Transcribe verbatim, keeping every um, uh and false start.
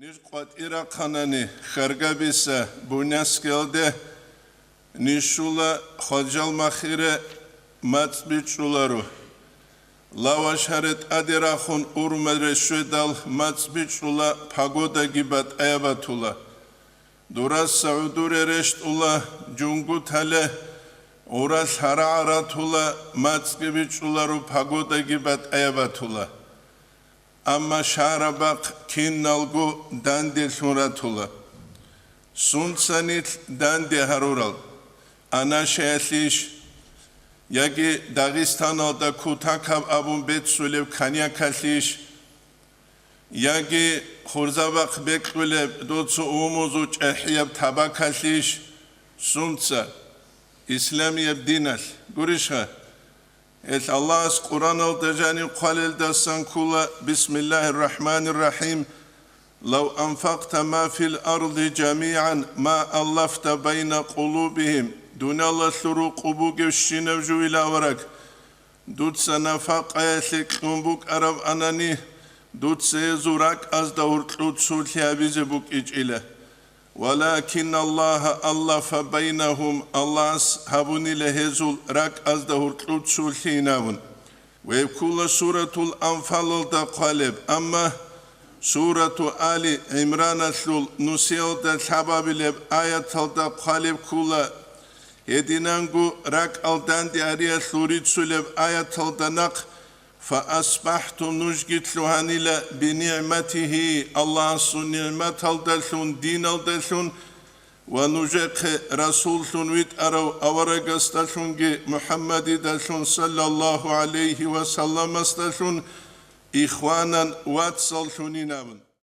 Ниж къватӀир рахъанани, хьаргабиса буйнакскиялде ниж щула хвалжал махире мацӀ бичӀчӀуларо. Лаваш гьаре тӀаде рахун урмаре щведал мацӀ бичӀчӀула, пагодаги батӀаяб батула. Дураса гӀудуре рещтӀула, жунгутале гъуралъ гьарагӀа ратула, мацӀги бичӀчӀуларо, пагодаги батӀаяб батула. Амма шагьарабахъ киналго данделъун ратула. Сунца нилъ данде гьарурал? Анашаялъищ? Яги Дагъистаналда кутакаб абун беццулеб коньякалъищ? Яги хурзабахъ бекьулеб доцо умузу чӀехӀияб табакалъищ? Сунца? Исламияб диналъ. Гурищха? Гьелъ Аллагьас Къуръаналда жаниб хъвалелдасан ккула: «Бисмиллагьир рахӀманир рахӀим. Лав анфакъта ма фил арди жамигӀан ма аллафта байна къулубигьим». Дуниялалъул рукъу бугебщинаб жуйила авараг, дуца нафакъаялъе кьун букӀараб анани, дуца гьезул ракӀазда гьуркьуцуллъи гьабизе букӀичӀила. «Валакин Аллагьа аллафа байнагьум», Аллагьас гьабунила гьезул ракӀазда гьуркьуцуллъи инабун. Гьеб ккула Суратул Анфалалда хъвалеб, амма Сурату Али ГӀимраналъул нусиялда лъабабилеб аяталда хъвалеб ккула, гьединанго ракӀал данде гьариялъул рицулеб аяталда нахъ: «Фа асбахӀтум», нужги лъугьанила, «бинигӀматигьи», Аллагьасул нигӀматалдалъун, диналдалъун, ва нужехъе расуллъун витӀарав аварагасдалъунги МухӀаммадидалъун, саллаллагьу гӀалайгьи ва салламасдалъун, ихванан, вацаллъунин абун.